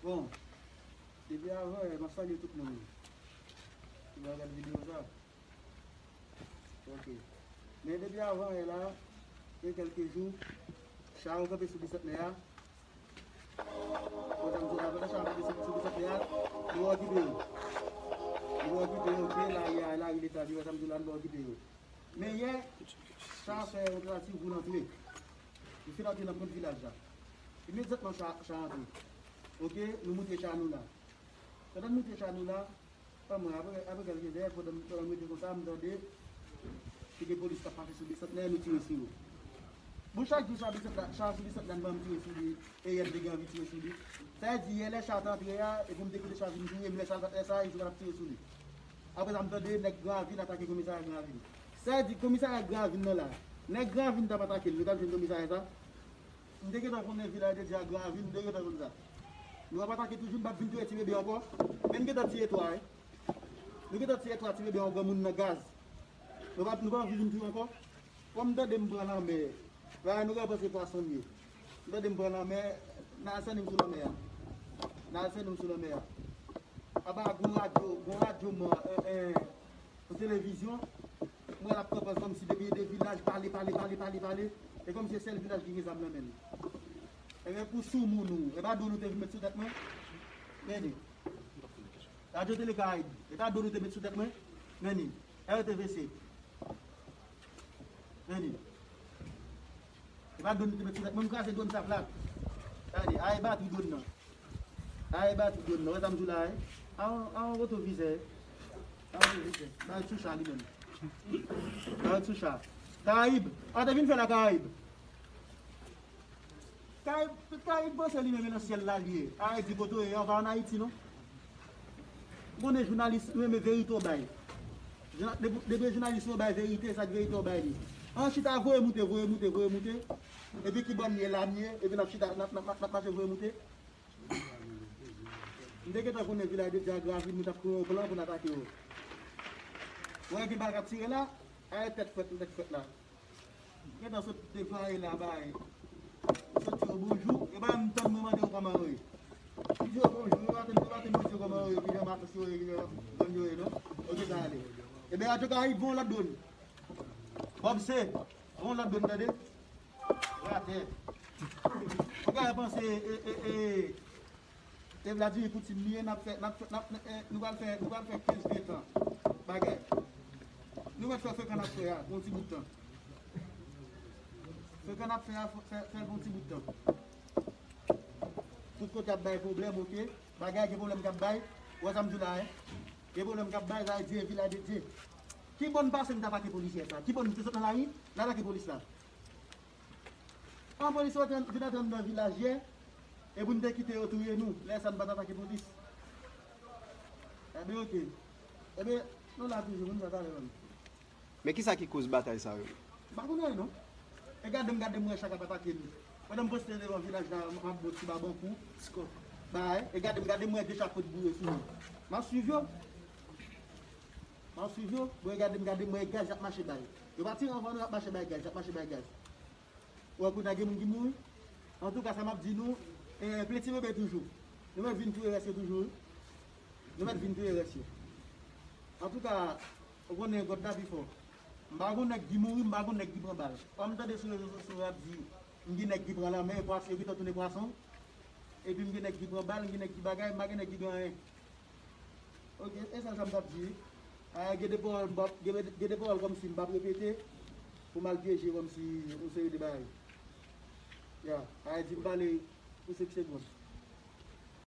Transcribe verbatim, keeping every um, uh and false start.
Bon, depi avan yè, m ap salye tout moun ki va gade videyo sa. Ok. Men depi avan yè la, gen kèlke jou, cha yo kanpe sou Bisantnè a. Kontan m di la, pandan cha yo kanpe sou, sou Bisantnè a, nou okipe yo. Nou okipe yo, ok, lari a, lari Leta, di wè sa m di la, nou okipe yo. Men yè, cha a fè yon tantativ pou l antre. Li fin antre nan pwent vilaj la. Imedyatman, cha, cha antre. Ok, nou moute cha nou la. Pandan n moute cha nou la, pa mwen, apre, apre kèlke lè, pandan, pandan m rete konsa, m tande, te gen polis k ap pase sou Bisantnè, nou tire sou yo. Bon, chak jou cha Bisantnè, cha sou Bisantnè, m tire sou li, e yè m te gen anvi tire sou li. Sa vle di, yè lè cha t antre a, e pou m te kite cha vin touye m, lè cha, lè sa, e jou a t ap tire sou li. Apre sa, m tande nèg Gran Ravin atake komisarya Gran Ravin. Sa vle di, komisarya Gran Ravin nan la, nèg Gran Ravin t ap atake l, yo t al jwenn komisarya sa. M te gentan konnen vilaj de Dye a Gran Ravin, m te gentan konn sa. Nou ap atake toujou, n p ap vin touye ti bebe ankò. Men n gentan tiye twa, wi. Nou gentan tiye twa ti bebe yon granmoun nan gaz. Nou pa, nou pa anvi vin touye ankò. Kòm m tande m pran lanmè, la nou ka panse pwason m ye. M tande m pran lanmè, n al sènen m sou lanmè a. N al sènen m sou lanmè a. Anba gon radyo, gon radyo mò, eh, eh, yon televizyon, m wè l ap kanpe kòmsi depi de vilaj pale, pale, pale, pale, pale. E kòmsi se sèl vilaj ki gen zam nan men l. Ebyen, pou soumoun ou, e pa dlo nou te vin met sou tèt mwen? Men li. Radyo Tele Karayib, e pa dlo nou te met sou tèt mwen? Men li. R T V C. Men li. E pa dlo nou te met sou tèt mwen, m kraze dlo sa plat. Gade, a e batri dlo nan. A e batri dlo nan. Wè sa m di w la, wi. A yon, a yon retovizè. A yon retovizè. Ba l sou cha li menm. Ba l sou cha. Karayib. A te vin fè la Karayib. Kay, Kay panse li menm e nan syèl la li ye. Ayiti kote w ye, ou pa ann Ayiti non. M konnen jounalis renmen verite w bay. Jouna-, depi, depi jounalis yo bay verite, sa k verite w bay li. An chita voye moute, voye moute, voye moute. Epi ki bò m ye la m ye, epi n ap chita, n ap, n ap, n ap, n ap mache voye moute. M te gentan konnen vilaj de Dye a Gran Ravin, nou t ap kreye yon plan pou n atake yo. Ou wè gen bal k ap tire la, a e tèt frèt, tèt frèt la. Gentan sot deplwaye la bay. Sot di yo bonjou, e pa menm tann mwen mande yo kòman yo ye. M di yo bonjou, yo pa tann, yo pa tann mwen di yo kòman yo ye, ki jan vakans yo ye, ki jan zòn yo ye non. Ok, sa ale. Ebyen, Radyo Karayib, voye yon lòt dwòn. Bob C, voye yon lòt dwòn, tande? Ratè. Ou ka panse, e, e, e, E Vladimir Poutine li ye, n ap fè, n ap fè, n ap, n ap, eh, nou pral fè, nou pral fè kenz, ven tan bagay. Nou mèt fè frekan n ap fè a, pou yon ti bout tan. Frekan n ap fè a, fè, fè l pou yon ti bout tan. Tout kote ap bay pwoblèm, ok? Bagay gen pwoblèm k ap bay. Ou wè sa m di w la, en? Gen pwoblèm k ap bay, sa vle di e vilaj de Dye. Ki bò n pase n t atake polis yè sa? Ki bò n te sot nan lari, n atake polis la? An polis yo te vin antre anndan vilaj yè, e pou n te kite yo touye nou, lè sa n pa t atake polis. Ebyen, ok. Ebyen, nou la toujou, nou sa talè menm. Men kisa ki koz batay sa yo? M pa konnen non. E gade m, gade m wè cha k ap atake m. Pandan m poste devan vilaj la, m ap bon ti babankou, ti kòk. Bay, e gade m, gade m wè de cha pot boure sou nou. M ap swiv yo. M ap swiv yo. Bon, e gade m, gade m wè gaz y ap mache bay. Yo pa tire anvan nou, y ap mache bay gaz, y ap mache bay gaz. Ou wè kounye a gen moun ki mouri. Antouka, sa m ap di nou, eh, plen ti bebe toujou. Nou mèt vin touye rès yo toujou, wi. Nou mèt vin touye rès yo. Antouka, ou konnen God la pi fò. M pa gon nèg ki mouri, m pa gon nèg ki pran bal. Kòm m tande sou rezo sosyo yo ap di, m gen nèg ki pran lanmè, pwas-, yo gentan tounen pwason. Epi m gen nèg ki pran bal, m gen nèg ki bagay, m pa gen nèg ki gen anyen. Ok, e sèl sa m t ap di wi. A, gen de pawòl m p ap, gen, gen de pawòl kòmsi m p ap repete pou m al pyeje kòmsi yon seri de bagay. Ya, a, di m pale pou senk segonn.